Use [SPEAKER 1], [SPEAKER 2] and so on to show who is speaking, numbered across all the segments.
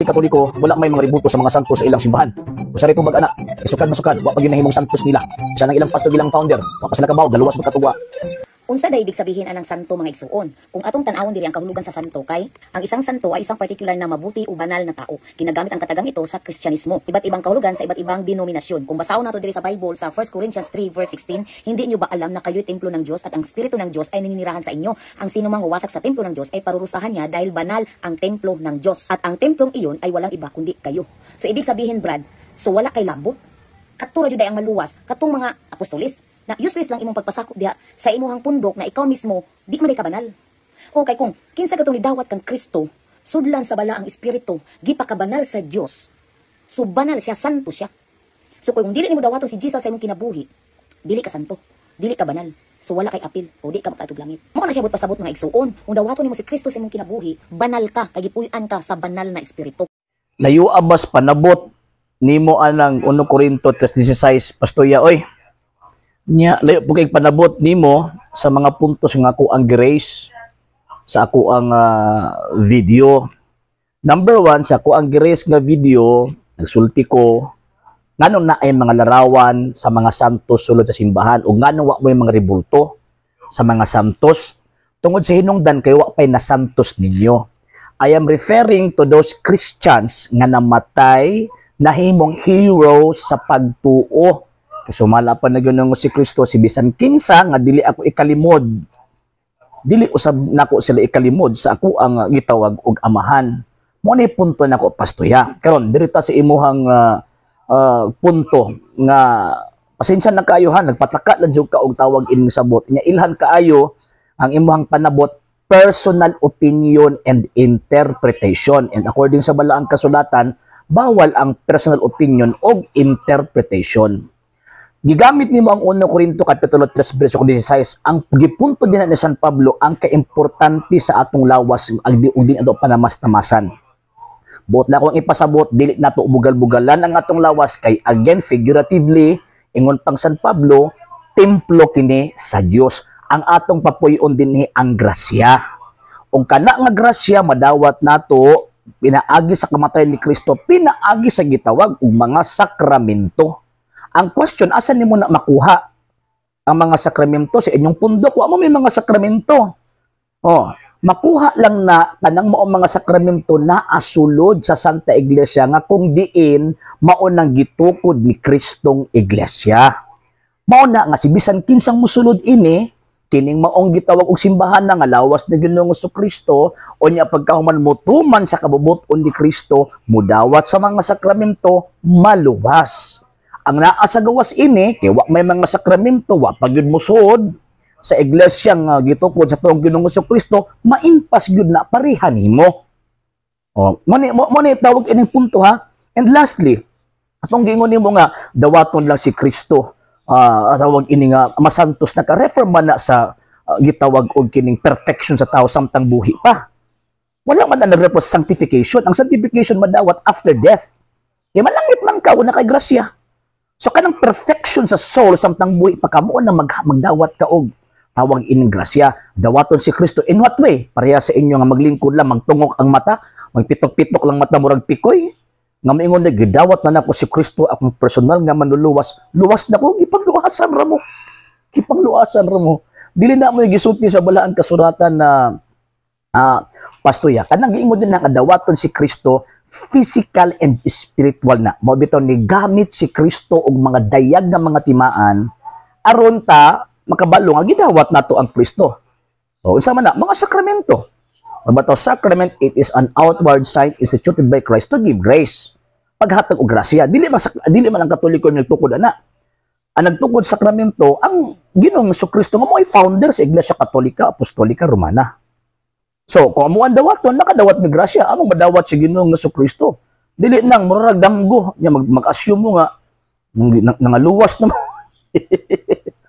[SPEAKER 1] Katoliko, wala may mga rebulto sa mga santos sa ilang simbahan. Usa rin bag ana, isukad masukad, wa pa gyud nahimong santos nila. Siya nang ilang pastor, ilang founder, wa pa sila kabaw, galuwas magkatuwa.
[SPEAKER 2] Unsa day ibig sabihin anang santo, mga igsuon? Kung atong tan-awon diri ang kahulugan sa santo kay ang isang santo ay isang partikular na mabuti o banal na tao. Ginagamit ang katagang ito sa Kristyanismo. Iba't ibang kahulugan sa iba't ibang denominasyon. Kung basahon nato diri sa Bible sa 1 Corinthians 3 verse 16, "Hindi niyo ba alam na kayo'y templo ng Diyos at ang Espiritu ng Diyos ay naninirahan sa inyo? Ang sino mang wawasak sa templo ng Diyos ay parurusahan niya dahil banal ang templo ng Diyos. At ang templong iyon ay walang iba kundi kayo." So ibig sabihin, Brad, so wala kay labot. Kato ra jud ang maluwas katong mga apostolis na useless lang imong pagpasakop diha sa imuhang pundok na ikaw mismo di man ka banal. Okay, kung kinsa katong nidawat kang Kristo, sudlan sa balaang espiritu, gipakabanal sa Dios. So banal siya, santo siya. So kung dili nimo dawaton si Jesus sa imong kinabuhi, dili ka santo, dili ka banal. So wala kay apil o di ka makaadtog langit. Mao na siya buot pasabot, mga igsuon. Kung dawaton nimo si Kristo sa imong kinabuhi, banal ka kay gipuy-an ka sa banal na espiritu.
[SPEAKER 1] Layo abas panabot nimo anang 1 Corinto 3:16, pastoya, oy. Nya layo po kay panabot nimo sa mga puntos nga ako ang grace sa ako ang video. Number one, sa ako ang grace nga video, nagsulti ko nganong na ay mga larawan sa mga santos sulod sa simbahan ug nganong wa mo yung mga rebulto sa mga santos, tungod sa hinungdan kay wa pay nasantos ninyo. I am referring to those Christians nga namatay, nahimong heroes sa pagtuo. Kasumala pa na gyud si Kristo, si bisan kinsa nga dili ako ikalimod, dili usab nako sila ikalimod sa ako ang gitawag og Amahan. Mo ni punto nako, pastoya. Karon diri ta sa imuhang punto nga pasensya na kaayo ha, nagpataka lang jud ka og tawag ining sabot. Nya ilhan kaayo ang imuhang panabot, personal opinion and interpretation. And according sa balaang kasulatan, bawal ang personal opinion o interpretation. Gigamit nimo ang 1 Corinto kapitulo 3 bersikulo 16. Ang gipunto din ni San Pablo ang kaimportante sa atong lawas ang di ug di ato panamas-tamasan. Buot na akong ipasabot, dili nato bugal-bugalan ang atong lawas kay again, figuratively, ingon pang San Pablo, templo kini sa Dios. Ang atong papuy-on dinhi ang grasya. Ug kana nga grasya madawat nato pinaagi sa kamatayon ni Kristo, pinaagi sa gitawag og mga sakramento. Ang question, asa nimo na makuha ang mga sakramento sa inyong pundok? Wa mo may mga sakramento. Oh, makuha lang na kanang mao mga sakramento na asulod sa Santa Iglesia nga kung diin mao nang gitukod ni Kristong Iglesia. Mao na nga si bisan kinsang musulod ini kining maong gitawag og simbahan na nga lawas ni Ginoong Kristo, o nya pagkahuman mutuman sa kabubut-on ni Kristo, mudawat sa mga sakramento, maluwas. Ang naa sa gawas ini kay wa may mga sakramento, wa pa gyud musuod sa iglesia nga gitukod sa tuong Ginoong Kristo, maimpas gyud na pareha nimo. Oh, mo ni tawag ining punto ha. And lastly, atong giingon nimo nga dawaton lang si Kristo, tawag ini nga masantos na ka, refer man na sa gitawag og kining perfection sa tao samtang buhi pa. Wala man na nag-refer sa sanctification. Ang sanctification madawat after death. Kay malangit man ka, wala kay grasya. So kanang perfection sa soul samtang buhi pa ka mo na magdawat ka og tawag ining grasya. Dawaton si Kristo in what way? Pareha sa inyo nga maglingkod lang, magtungok ang mata, magpitok-pitok lang mata murag pikoy. Nga maingon na gidawat na nako si Kristo akong personal nga manluluwas, luwas na ko, gipangluwasan ra mo. Gipangluwasan ra mo. Dili na mo gisulti sa balaang kasuratan na pastoya. Kanang giingon din nga dawaton si Kristo, physical and spiritual na. Mao bitaw ni gamit si Kristo og mga dayag nga mga timaan aron ta makabalo nga gidawat nato ang Kristo. O unsa man na mga sakramento? But sacrament, it is an outward sign instituted by Christ to give grace. Paghatag og grasya. Dili man ang Katoliko nagtukod ana. Ang nagtukod sakramento ang Ginoong Kristo nga mo'y founder sa Iglesia Katolika Apostolika Romana. So, kung amo ang dawaton, nakadawat mi grasya, among madawat si Ginoong Kristo. Dili nang murag damgo nya mag-assume mo nga nangaluwas na mo.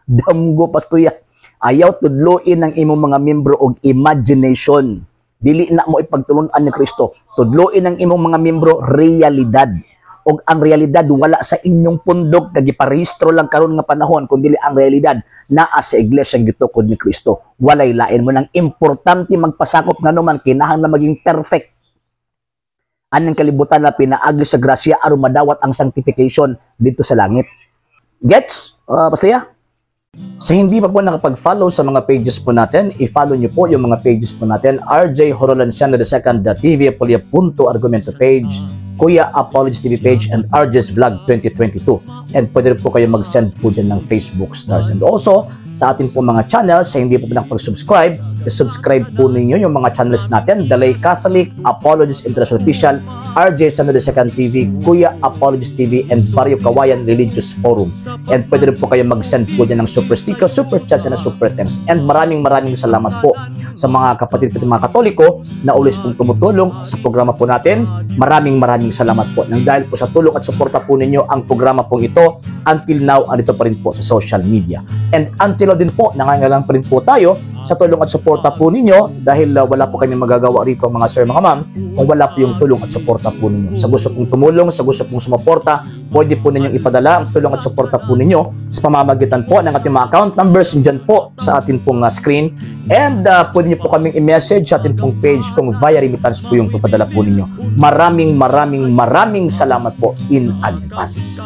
[SPEAKER 1] Damgo, pastoya. Ayaw tudloin ang imong mga membro og imagination. Dili na mo ipagtulun-an ni Kristo. Tudloin ang imong mga membro realidad. Og ang realidad wala sa inyong pundok kag giparehistro lang karon nga panahon, kun dili ang realidad naa sa iglesia gitukod ni Kristo. Walay lain mo nang importante magpasakop nga naman kinahanglan maging perfect. Anang kalibutan na pinaagi sa grasya aron madawat ang sanctification dito sa langit. Gets? Pasaya? Sa hindi pa po nakapag-follow sa mga pages po natin, i-follow nyo po yung mga pages po natin. RJ Horolanciano II, TV Apolia Punto Argumento page, Kuya Apologies TV page, and RJ's Vlog 2022. And pwede rin po kayo mag-send po dyan ng Facebook stars. And also, sa ating po mga channels, sa hindi po nakapag-subscribe, i-subscribe po ninyo yung mga channels natin: Dalay Catholic, Apologies International Official, RJ Sano II TV, Kuya Apologies TV, and Barrio Kawayan Religious Forum. And pwede rin po kayo mag-send po dyan ng super sticker, super chats, and super thanks. And maraming maraming salamat po sa mga kapatid po, mga Katoliko na always pong tumutulong sa programa po natin. Maraming maraming salamat po. Nang dahil po sa tulong at suporta po ninyo, ang programa pong ito until now andito pa rin po sa social media. And until now din po, nangangailangan pa rin po tayo sa tulong at suporta po ninyo dahil wala po kami magagawa rito, mga sir, mga ma'am, kung wala po yung tulong at suporta po ninyo. Sa gusto pong tumulong, sa gusto pong sumuporta, pwede po ninyong ipadala ang tulong at suporta po ninyo sa pamamagitan po ng ating mga account numbers dyan po sa ating pong screen. And pwede niyo po kaming i-message sa ating pong page kung via remittance po yung papadala po ninyo. Maraming maraming maraming salamat po in advance.